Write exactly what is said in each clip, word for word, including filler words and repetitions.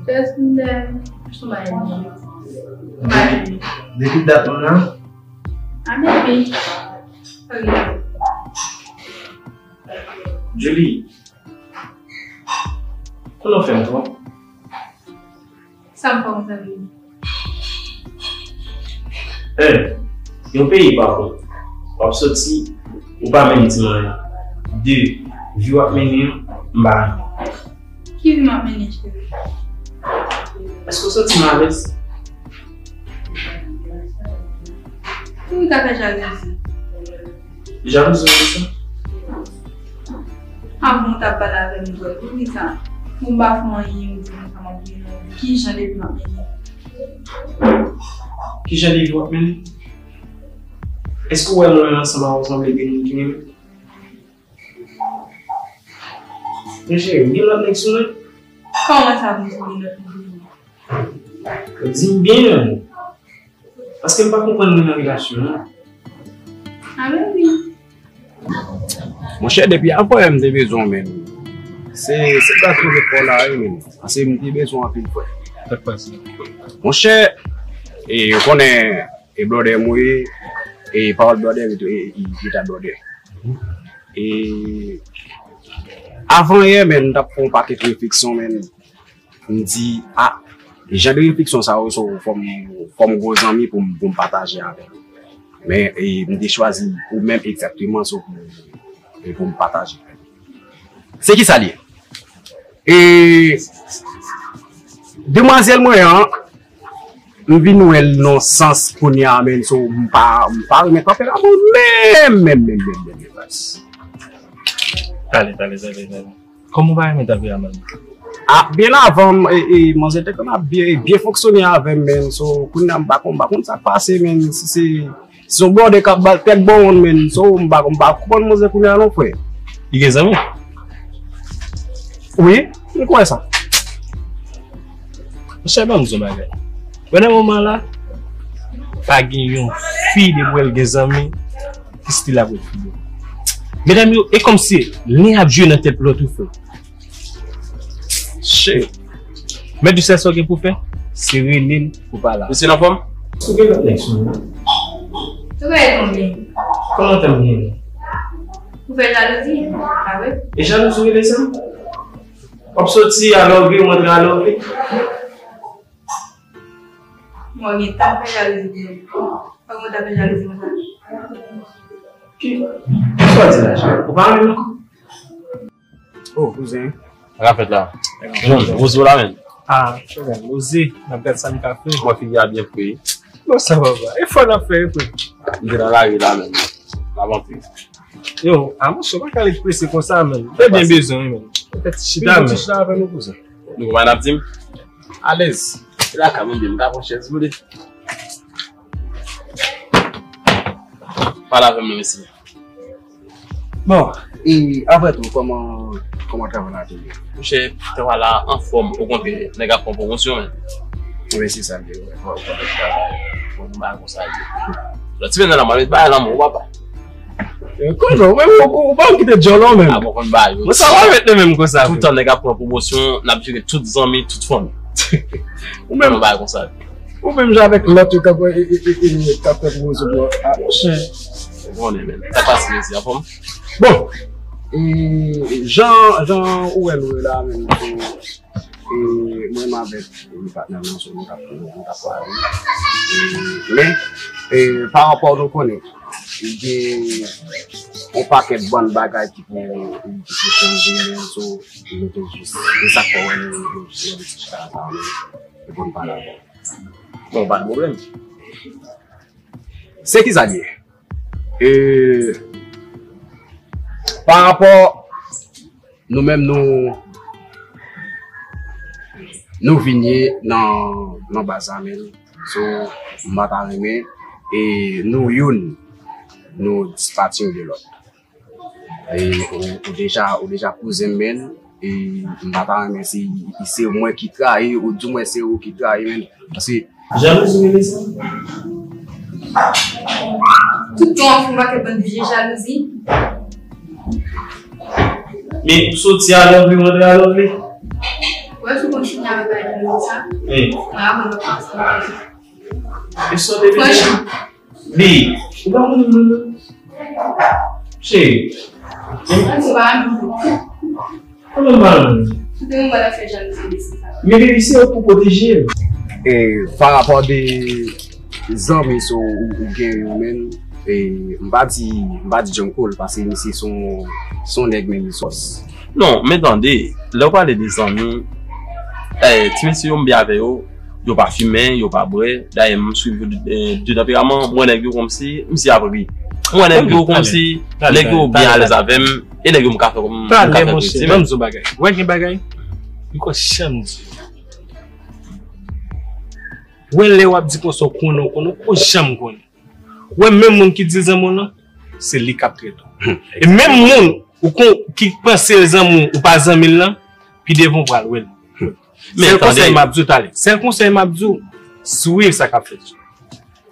Yes, m dèyè. Sou may. Depi, depi dat m la. A, depi. Ok. Julie, konnen w fè m twòp. Sa m fè w, zanmi? Hey, yon peyi pa bon. W ap soti, ou pa menm di m anyen. De, vi w ap mennen an, m pa renmen. Ki vi m ap mennen, cheri? Èske w santi m alèz? Pou w ta fè jalouzi. Jalouzi pou sa? Avan w t ap pale avè m, vre, poukisa? Pou m pa fè anyen, ou di m sa m ap vin. Ki jan de vi m ap mennen? Ki jan de vi w ap mennen? Èske w wè mwen ansanm avè w sanble de moun ki renmen? Men cheri, gen lòt nèg sou mwen? Kòman sa pou m di w gen lòt moun sou mwen? Di m byen, paske m pa konprann mwen nan relasyon an. A, men wi. Monchè, depi avan yè m te bezwen w, menn. Se, se gras mwen te fè w la, wi, menn. Paske m te bezwen w anpil, frè. Sa k pase? Monchè, e, ou konnen, e blòdè m ye, e pawòl blòdè, e, e, e, e ta blòdè. E avan yè, menn, m t ap fè yon pakèt refleksyon, menn. M di, a, jan de refleksyon sa yo, so, fò m, fò m gwo zanmi pou m, pou m pataje avè l. Men, e, m te chwazi ou menm egzakteman, so, pou, e pou m pataje. Se ki sa l ye? E, demwazèl mwen an, m vin wè l nan sans kounye a, menn, so, m pa, m pa renmen tanperaman menm, menm, menm, menm, menm, menm. Tale, tale, tale, tale. Kòman w pa renmen tanperaman l? A, byen avan, e, e, manzè te konn ap byen, byen fonksyone avè m, menn. So, kounye a m pa konn, m pa konn sa k pase, menn. Si se, si se yon blòdè k ap ba l tèt bò wonn, menn. So, m pa, m pa konprann manzè kounye a non, frè. Li gen zanmi? Wi, m kwè sa. Monchè, ban m di yon bagay. Pandan moman la, pa gen yon fi depi w wè l gen zanmi, ki still ap ret fidèl. Medam yo, e kòmsi len ap jwe nan tèt lòt, wi, frè. Shit. Mèt di sèl sa w gen pou fè, se rele l pou pale avè l. Mesye, anfòm? Ou gen lòt nèg sou mwen? Ou genyen konbyen? Kòman tèm gen? Ou fè jalouzi? Pa vre? E jalouzi w rele sa? W ap soti a love you, w antre a love li. Mwen gen tan fè jalouzi pou nou. Fòk mwen ta fè jalouzi konsa. Ki, ki sa w di la, cheri? Ou pa renmen m ankò? Oh, kouzen. Sa k ap fèt la? John, poze w la, menn. Ah, cheri, poze. N ap gad sa n ka fè. Mwen figi a byen fre. Non, sa va, va. E fò n ap fè, e fre. M te nan lari la, menn. N ap antre. Yo, a monchè, w pa ka ret prese konsa, menn. Te byen bezwen, menn. Petèt chita, menn. Chita avè nou, kouzen. Nou konprann n ap di m? Alèz. Se la ka mwen byen, m ka pran chèz, vle. Pale avè m, mesye. Bon, e apre tou, kòman, kòman travay la te ye? Monchè, travay la anfòm, okontrè, nèg ap pran pwomosyon, men. Wi, se sa l ye, wi. Fò, fò nèg travay. Fò nou bay konsa l ye. Lòt semèn nan, m al met bagay nan men w, papa. Konnen, ou menm, ou, ou pa kite djòl ou menm. A bon, konn bagay yo. Mwen sa pa met li menm konsa. Toutan nèg ap pran pwomosyon, n ap jere tout zanmi, tout fanmi. Ou menm. Konn bagay konsa. Ou menm jan avèk lòt yo k ap, e, e, e, e, k ap fè pwomosyon pou a, monchè. Ou konnen, men. Sa pase, mesye, anfòm? Bon, e, jan, jan ou wè nou ye la, menm, e, mwen menm avèk, e, patnè m nan, so, nou t ap, nou t ap pale. E, men, e, pa rapò nou konnen, gen yon pakèt bann bagay ki pou, ki pou chanje, men, so, nou te jis, e sa k fè w wè nou, nou jis rele ti chita sa, men, e pou n pale avè w. Bon, pa de pwoblèm. Se ki sa l ye? E, pa rapò nou menm, nou, nou vin ye nan, nan baz la, men. So, m pa ta renmen, e nou youn, nou dispati youn de lòt. E, ou, ou deja, ou deja kouzen m, men. E, m pa ta renmen si se mwen ki trayi, ou di mwen se ou ki trayi, men. Paske jalouzi w rele sa? Tout tan w ap fè yon pakèt bann vye jalouzi. Men ou soti a love li, ou antre a love li. Wè, si w kontinye Avèk bagay sa. Wi. Mwen aprann anpil sa. E sa te vin. Franchman. Bi, ou pa konn moun nan. Cheri. Mwen di pa moun. Kòman mal? Tout moun wè l ap fè jan de sa. Men baby, se yo pou pwoteje l. E pa rapò de zanmi so ou, ou gen yo menm, e m pa di, m pa di Jungle, paske misye se yon, se yon nèg menm li sòs. Non, men tande, lè w pale de zanmi, eh, ti mesye yo m byen avè yo, yo pa fimen, yo pa bwè. Dayè, m swiv yo de, de tanperaman, m wè nèg yo kòmsi, misye ap ri. M wè nèg yo kòmsi, nèg yo byen alèz avè m, e nèg yo m ka fè kòm m ka fè. Talè, monchè, ban m di w bagay. Wè gen bagay, m konn janm di. Wè lè w ap di konsa w konnen, w konnen, w konn janm konnen. Wè menm moun ki di l zanmi w lan, se li k ap trete w. E menm moun ou kon, ki panse l zanmi w, ou pa zanmi l lan, pi devan w pral wè l. Sèl konsèy m ap di w talè. Sèl konsèy m ap di w, swiv sa k ap fèt yo.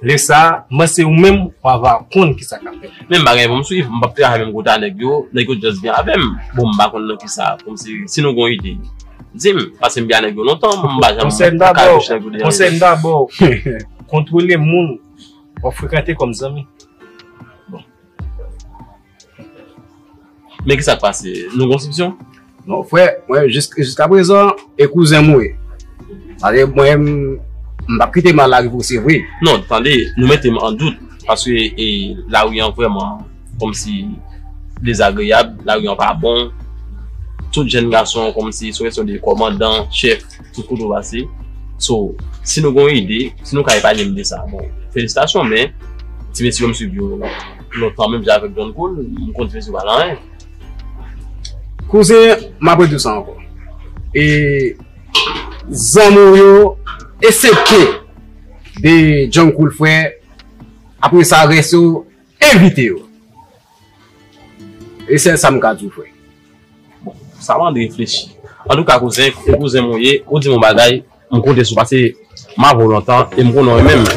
Lè sa a, m panse ou menm, w ava konn ki sa k ap fèt. Menm bagay pou m swiv, m p ap travay menm kote a nèg yo, nèg yo just byen avè m. Bon, m pa konn nan ki sa, kòmsi, si nou gon ide, di m, paske m byen a nèg yo lontan, m pa janm ka jwenn nèg yo deja. Konsèy m dabò, kontwole moun w ap frekante kòm zanmi. Bon. Men ki sa k pase? Nou gon soupsyon? Non, frè, mwen, jis-, jiskaprezan, e kouzen m ou ye. Paske mwen, m, m p ap kite mal la rive w, se vre. Non, tande, nou mete m an dout, paske, e, lari an vrèman, kòmsi, dezagreyab, lari an pa bon. Tout jèn gason, kòmsi, sou kesyon de kòmandan, chèf, tout kote w pase. So, si nou gon ide, si nou ka epanye m de sa, bon, felisitasyon, men ti mesye yo m swiv yo lontan menm jan avèk John Cool, m konn ti mesye yo pa nan anyen. Kouzen, m ap redi w sa ankò. E zanmi w yo, eksepte de John Cool frè, apre sa, rès yo, envite yo. E sèl sa m ka di w, frè. Bon, sa mande reflechi. Antouka, kouzen, e kouzen m ou ye, ou di m yon bagay, m konte sou, paske m avè w lontan, e m konnen w menm.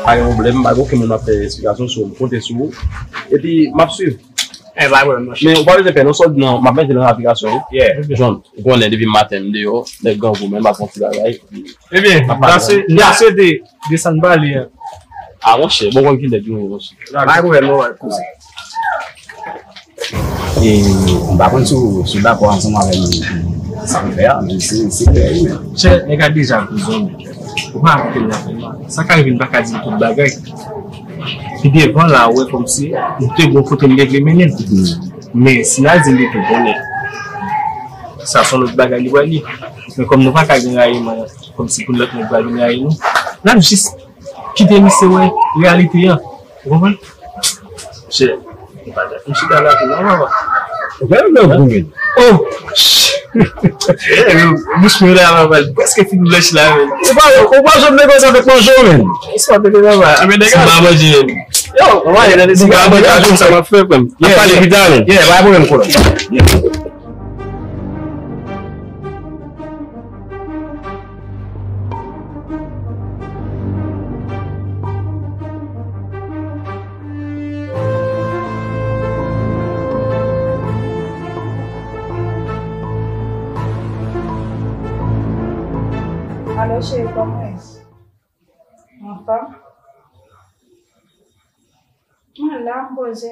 Pa gen pwoblèm, pa gen okenn moun m ap fè esplikasyon sou, m konte sou ou. Epi, m ap swiv. Eh, pa pwoblèm, monchè. Men ou pa bezwen pè, non, sòt nan, m ap mete nan aplikasyon, wi. Yeah. John, ou konnen depi maten m deyò, nèg grangou, men m ap fè yon ti bagay. Ebyen, m ap pase, m ap pase de, desann pale a. A, monchè, bon, konn ki nèg nou ye, monchè. Pa pwoblèm, non, kouzen. E, m pa konn si w, si w dakò ansanm avè m, sa m fè a, men se, se klè, wi, men. Chè, nèg la deja kouzen w. Ou pa koute l nan fè mal. Sa ka rive, m pa ka di l tout bagay. Pi devan la, ou wè kòmsi m te gon kote m te vle mennen l. Men si n al di l, li tou konnen. Sa se yon lòt bagay li pral ye. Men kòm nou pa ka gen rayiman kòmsi pou lòt nèg pral vin rayi nou, n ap jis kite misye wè reyalite an. Ou konprann? Chè, m pa ta fin chita la tou non, papa. Ou pa yon nèg goumen. Oh! Bouch mwen la, papa, li prèske fin blanch la, men. Ou pa, ou pa janm negosye avèk manje w, men. Ou pa negosye, papa. Anben, nèg la. Ou pa manje, men. Yo, papa, e nan lespri sa m ap fè, frè m. N ap pale pita, men. Yeah, pa pwoblèm, kolòn. Alo, cheri, kòman w ye? Anfòm? Mwen la, m poze.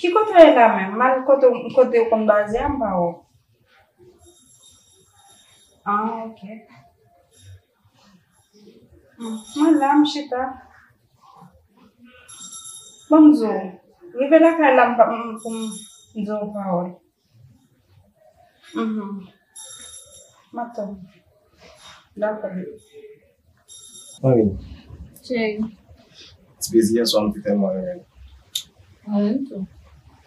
Ki kote w ye la menm? M al kote, kote w konn baze a, m pa wè w. Ah, ok. Hmm, mwen la, m chita. Ban m di w, rive lakay la, m pa, m, pou m di w pawòl. Mhm. M ap tann ou. Dakò, bebe. Mami. Cheri. Ti plezi yè swa m te fè mwen renmen. Mwen menm tou.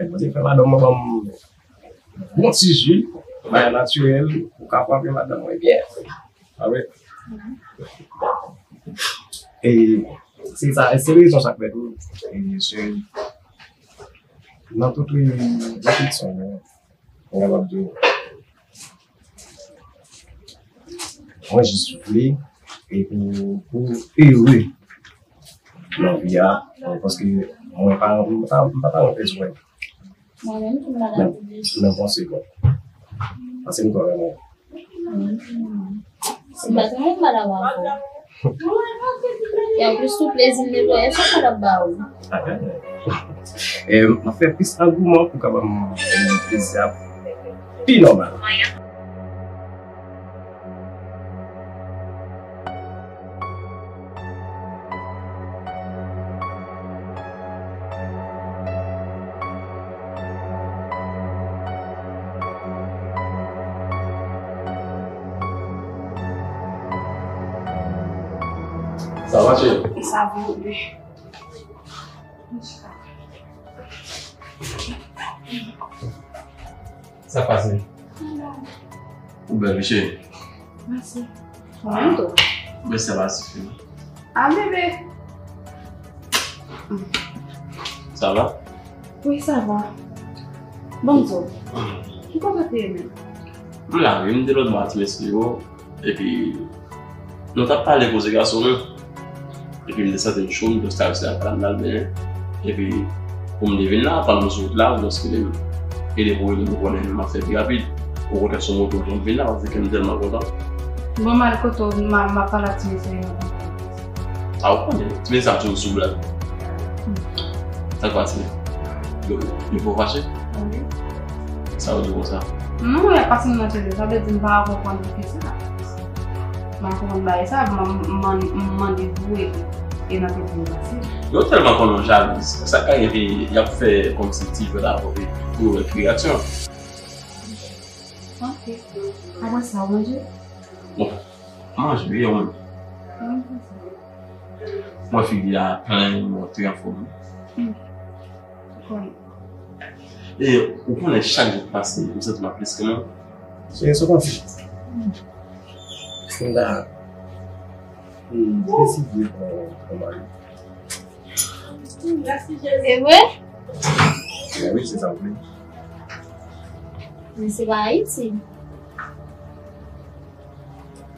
Mwen te fè madanm mwen ban m bon ti ji, bagay natirèl, ou ka frape madanm mwen byen. Pa vre? E se sa, se rezon sa k fè tou. E se nan tout, nan tout sans, mwen kapab di w, mwen jis vle e pou, pou ere nan vi a, paske mwen pa, mwen pa, mwen pa ta renmen pèdi mwen. Mwen menm tou, m pa ta vle. Men bon, se bon. Paske m twò renmen. Hmm. Si m pa t renmen, m pa ta pran avè w. E anplis tou, plezi m netwaye sa m pa t ap ba ou. E m ap fè plis angouman pou kapab, e, plezi a pi nòmal. Sa va, cheri? Sa va, wi. Sa k pase? Ou bèl, wi, cheri. Mèsi. Ou menm tou. Men sa va sifi. A, bebe. Sa va? Wi, sa va. Bon, m di w. Ki kote w te ye menm? M la, wi, m te lòtbò a ti mesye yo. Epi, nou t ap pale koze gason nou. Epi, m te santi m cho, m te santi m al benyen. Epi, pou m te vin la, pandan m sou wout la, m just rele m. Rele pou rele, m konnen m ap fè pi rapid. Okontrè, se yon moto m vin la, paske m tèlman kontan. Bon, m al kote w, m a, m ap pale ak ti mesye yo. A, ou konnen, ti mesye sa toujou sou blag. Sa k pase? Yo, yo poko fache? Wi. Sa yo di konsa? Non, y ap pase m nan tele, sa vle di m pa konprann poukisa. M pa konprann bagay sa, m, m, m mande pou ede, e nan tete m pase. Yo tèlman konnen w jalouz, sa k ka rive, y ap fè kòmsi ti jwèt avè w pou yo wè ki reyaksyon. Ok. Apre sa, w manje? Bon, manje, wi, ou menm? Mwen figi a plen, mwen trè anfòm. Hmm. Ou konnen. E ou konnen chak jou k pase, m santi m ap plis renmen w. Se, se konsa. Hmm. Se la. Hmm, se si vye pou, pou mari. E vre? Men wi, se sa m vle. Men se pa Ayiti.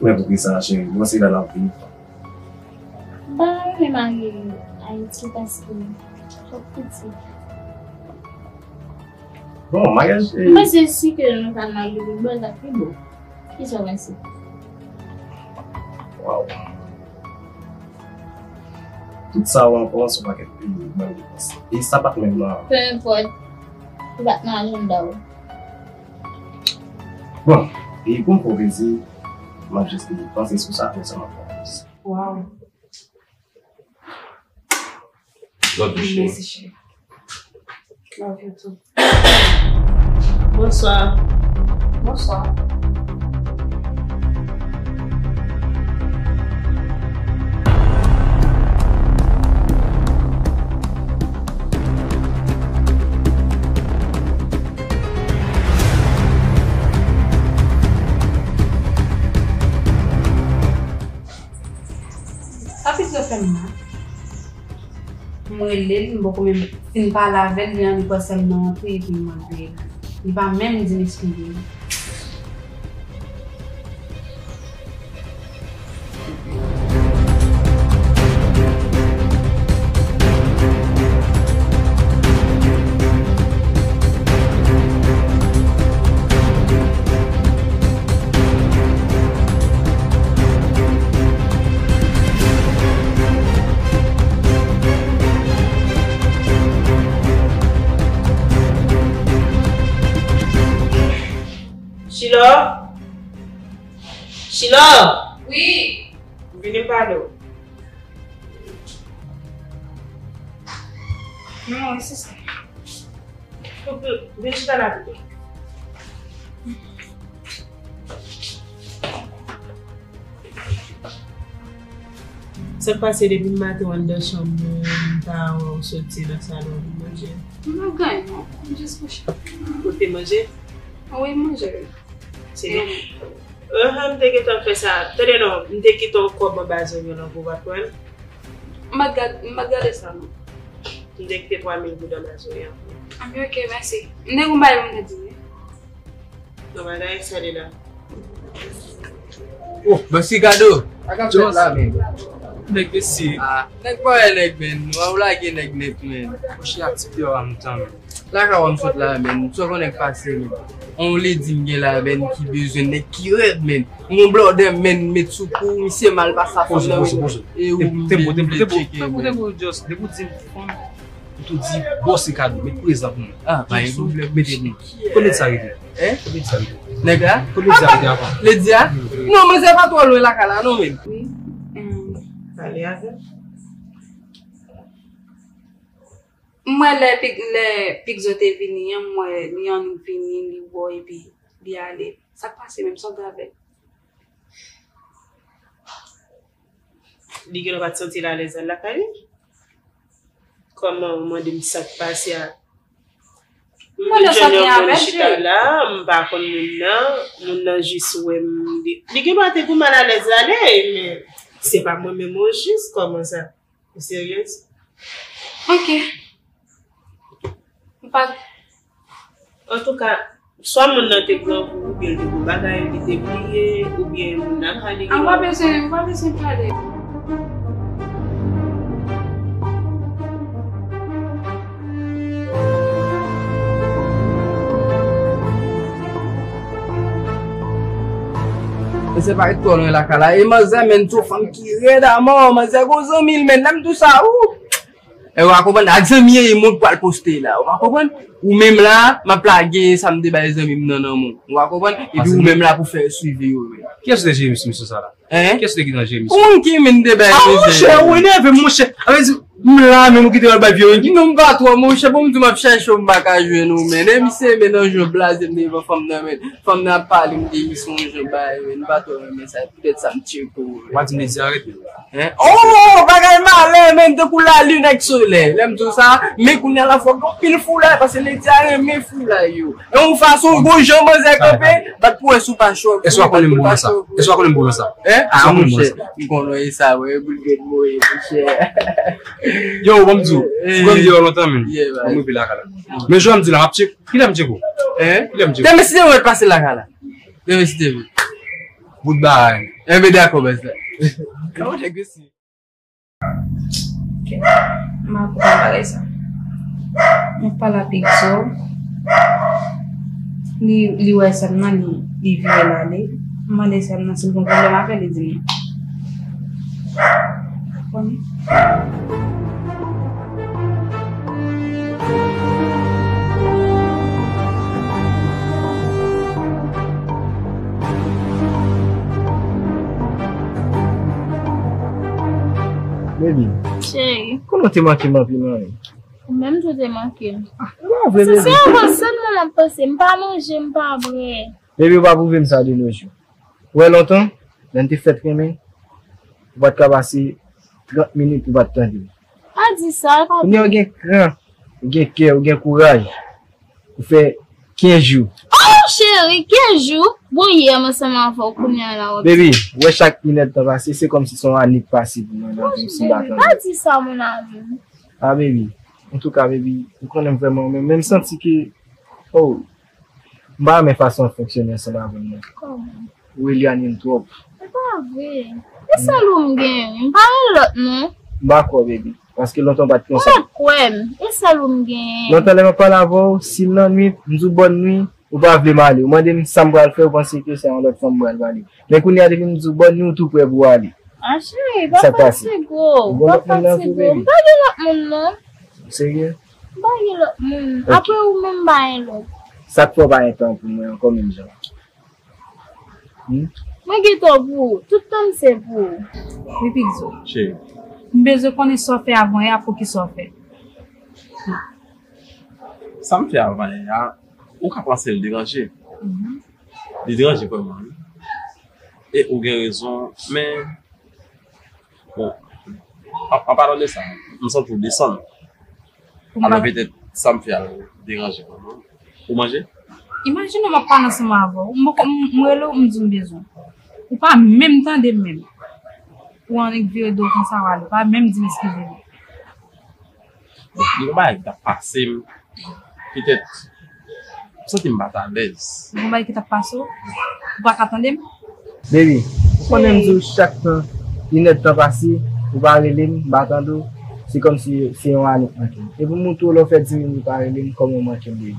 Men poukisa, cheri? Bon, se la n ap viv. M pa renmen marye Ayiti paske twòp piti. Bon, maryaj, e, m panse si ke nou ta marye lòtbò, l t ap pi bon. Kisa w panse? Waw. Tout sa ou ankò, se yon pakèt, e, bon repons. E sa pa t menm nan. Peu importe. Li pa t nan ajanda w. Bon, e pou m fè w plezi, m ap jis panse sou sa, apre sa m ap fè w. Waw. Love you, cheri. Mèsi, cheri. Love you too. Bonswa. Bonswa. Sa pito fè m mal. M rele l, m poko menm fin pale avè l, li annik panse m nan antre epi m antre. Li pa menm di m eksplike. Chilò? Chilò! Wi. Vini m pale w. Non, wi, sista. Vin chita la pito. Sa k pase depi maten w anndan chanm ou, m pa wè w soti nan salon vin manje? M pa gen anyen non, m jis kouche. Ou te manje? Wi, m manje wi. Se byen. Ahan, m te gentan fè sa. Tande non, m te kite yon kòb anba zorye w lan pou w pa pran l. M pa t gad, m pa t gade sa non. M te kite twa mil goud anba zorye w lan. Anben oke, mèsi. M te gon bagay pou m te di w wi. Nan bagay sa li la. Oh, mèsi Gado. Sa k ap fèt la menm? Nèg mesi. Ah, nèg pa wè nèg menm. Ou lage nèg nèt menm. Monchè, ak ti pye w a m tan menm. Lakay w a m sot la menm. Sa w konnen k pase menm? On ledi m gen la menm ki bezwen nèg ki rèd menm. Yon blòdè menm met sou kou, misye mal pase a fanm nan menm. E ou menm vle tcheke menm. Depi w di m fanm, ou tou di bòs Ricardo, met prezan pou mwen. Ah, pa gen pwoblèm. Mete pou mwen. Kote nèg sa rete? Hein? Kote nèg sa rete? Nèg la? Kote nèg sa rete ankò? Lady a? Non, manzè pa twò lwen lakay la non menm. Wi. Pale avè m. M wè lè Pig, lè Pigzo te vini an, m wè li annik vini, li bo epi li ale. Sa k pase menm, sa w gen avè l? Li genlè pa t santi l alèz al lakay li. Kòman ou mande m sa k pase a? M vin jwenn yon moun chita la, m pa konn moun nan, moun nan jis wè m, li, li gen dwa te pou mal alèz ale, men se pa mwen menm ou jis, kòman sa? Ou seryez? Ok. M pa Antouka, swa moun nan te pran kou, oubyen l te gon bagay, li te bliye, oubyen moun nan pale. A, m pa bezwen, m pa bezwen pale. Mesye pa ret twò lwen lakay la. E manzè, menm, se yon fanm ki rèd amò. Manzè gon zanmi l, menm, lè m di w sa, ou. E w a konprann, ak zanmi an, e moun k pral poste la. Ou pa konprann? Ou menm la, m ap lage sa m te bay zanmi m nan nan men w. Ou pa konprann? Epi ou menm la pou fè swivi yo menm. Kiyès ou te jere misye sa la? Hein? Kiyès ou te gen nan jere misye? Ou ki menm te bay. Ah, monchè, ou enève m, monchè. A vle di, m la, menm ou kite yo al bay vye rengi. Non, m pa twò, monchè, bon, m di w m ap chache w, m pa ka jwenn ou, men. E misye, men nan jan blaze m devan fanm nan, men. Fanm nan ap pale, m te misye yon jan bay, men. M pa twò renmen sa. Poutèt sa m tcheke w. W a di m Lady a rete. Hein? Oh, bagay malè, menm tankou lalin ak solèy. Lè m di w sa, men kounye a la fò gen anpil foulay, paske Lady a renmen foulay yo. E yon fason, gon jan manzè kanpe, bat pou wè si w pa cho. Èske w a konnen m bon nan sa? Èske w a konnen m bon nan sa? Hein? Ah, monchè, m konnen w e sa, wè, boul gèt mwen, monchè. Yo, ban m di w, fougan m deyò lontan, menm. Ban m rive lakay la. Men jodi a m di la, m ap tcheke. Kilè m tcheke w? Hein? Kilè m tcheke w? Demen si te mwen pase lakay la. Demen si te vle. Bout bagay. Enben dakò, baz la. Kòman nèg yo si? Ok. M ap pran bagay sa. M ap pale ak Pigzo. Li, li wè sè m nan, li, li vire l ale. M mande sè m nan si l gen pwoblèm avè l, li di m non. Baby. Cheri. Kòman w te manke m anpil, man? Ou menm tou te manke m. Ah, e pa vre, baby. Se yon bon sèl mwen m ap panse. M pa manje, m pa bwè. Baby, ou pa pwouve m sa de nos jours. Ou wè lontan, lè n te fèk renmen, ou pa t ka pase trant minit ou pa t tande m. Pa di sa, pa. Kounye a ou gen kran, ou gen kè, ou gen kouraj. Ou fè kenz jou. Oh, cheri, kenz jou? Bon, yè m ansanm avè w, kounye a la w ap di. Baby, ou wè chak inèdtan pase, se kòmsi se yon ane k pase pou mwen nan vi m si m pa tande. Pa di sa, mon ami. Ah, baby. Antouka, baby, ou konnen m vrèman renmen w, men m santi ke, oh, m pa renmen fason w fonksyone ansanm avè m nan. Kòman? Ou elyanye m twòp. Se pa vre. E sèl ou m genyen wi. M pa gen lòt non. M pa kwè w, baby. Paske lontan w pa t konsa. Ou mèt kwè m. E sèl ou m genyen. Lontan lè m ap pale avè w, si l nan nwit, m di w bòn nwi, ou pa vle m ale. Ou mande m sa m pral fè, ou panse ke se yon lòt fanm m pral pale. Men kounye a depi m di w bòn nwi, ou tou prè pou w ale. Ah, cheri, pa fatige w. Pa fatige w. M pa gen lòt moun non. Serye? M pa gen lòt moun. Ok. Apre ou menm, m pa gen lòt. Sa k fè w pa gen tan pou mwen ankò menm jan? Hmm? Mwen gen tan pou ou. Tout tan m se pou ou. Wi, Pigzo. Cheri. M bezwen konnen sa w fè avan yè a, poukisa w fè. Sa m fè avan yè a, ou ka panse l deranje. Mhm. Li deranje vrèman, wi. E ou gen rezon, men, bon, An, an palan de sa, m santi w desann. Alò petèt sa m fè a deranje w, non? Ou manje? Imajine w m ap pale ansanm avè w. M poko, m, m rele w, m di w m bezwen w. Ou pa menm tande m menm. Ou annik vire do w konsa w ale. Ou pa menm di m eskize m. Bon, gen yon bagay ki t ap pase m. Petèt, m santi m pa t alèz. Gen yon bagay ki t ap pase w? Ou pa ka tande m? Baby, ou konnen m di w chak tan, inèdtan pase, ou pa rele m, m pa tande w, se kòmsi se yon ane k manke m. Epi m montre w lè w fè dis minit ou pa rele m, kòman w manke m, baby.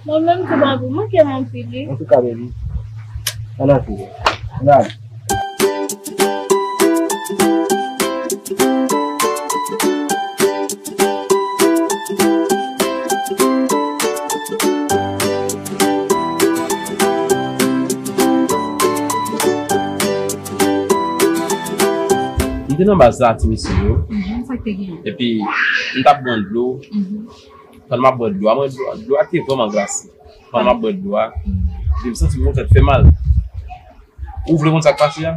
Mwen menm tou, baby, manke m anpil, wi. Antouka, baby, ann antre, ann ale. Li te nan baz la, ti mesye yo. Mhm, sa k te genyen? Epi, m t ap bwè dlo. Mhm. Pandan m ap bwè dlo a, mwen, dlo, dlo a te vrèman glase. Pandan m ap bwè dlo a, epi m santi m yon tèt fè mal. Ou vle konn sa k pase a?